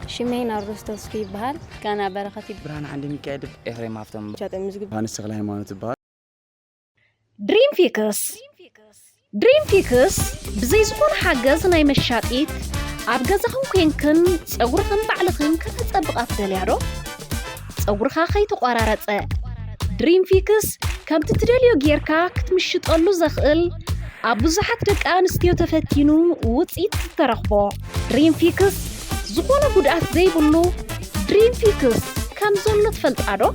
ሽመይ ናርዶስ ተስፉ ይበሃል። ጋና በረኸት ይበሃል። ብርሃን ዓንደ ሚካኤል። ኤፍሬም ሃፍቶም። ሻጠ ምዝግብ ዮሃንስ ተኽለ ሃይማኖት ይበሃል። ድሪም ፊክስ ድሪም ፊክስ ብዘይ ዝኾነ ሓገዝ ናይ መሻጢት ኣብ ገዛኽን ኮንክን ጸጉርኽን ባዕልኽን ከተጸብቓ ትደልያ ዶ? ጸጉርኻ ከይተቋራረጸ ድሪም ፊክስ ከምቲ ትደልዮ ጌርካ ክትምሽጠሉ ዘኽእል ኣብ ብዙሓት ደቂ ኣንስትዮ ተፈቲኑ ውጽኢት ዝተረኽቦ ድሪም ፊክስ ዝኾነ ጉድኣት ዘይብሉ ድሪም ፊክስ ከም ዘሎ ትፈልጣ ዶ?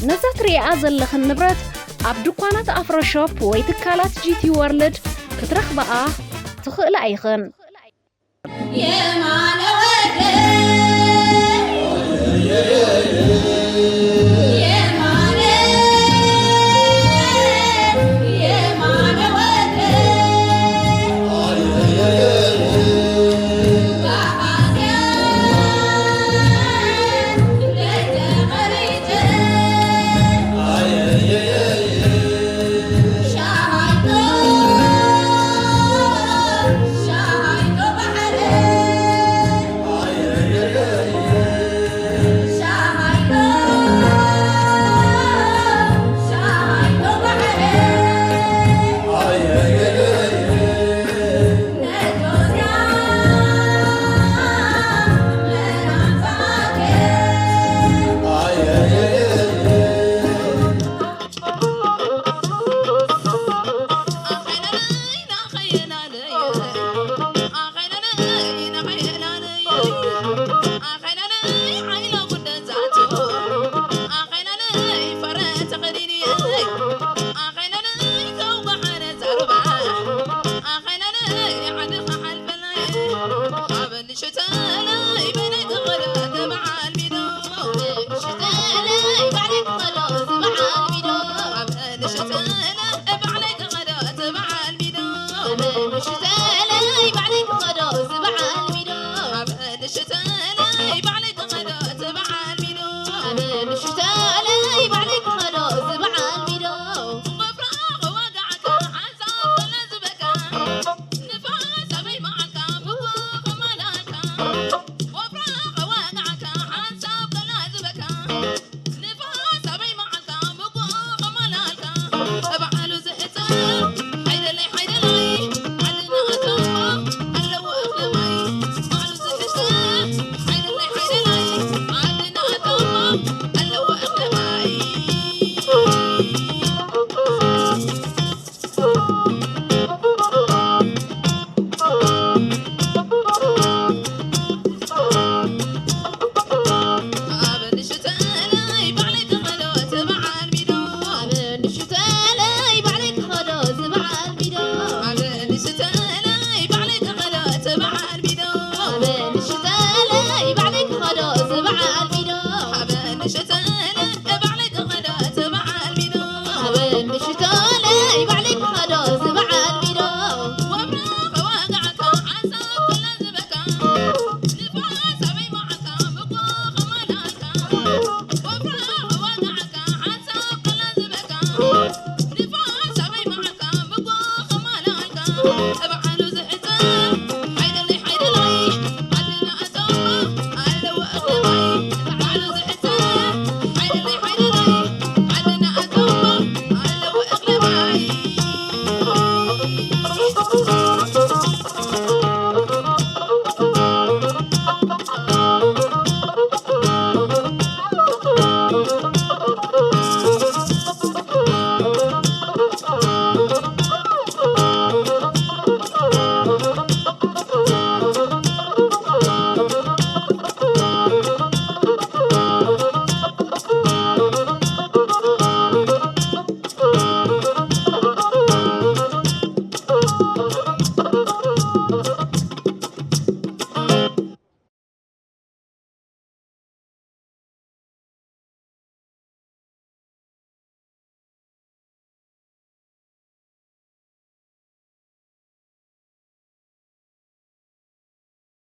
ነዛ ትርእያ ዘለኽን ንብረት ኣብ ድኳናት ኣፍሮሾፕ ወይ ትካላት ጂቲ ወርልድ ክትረኽብኣ ትኽእላ ኢኽን።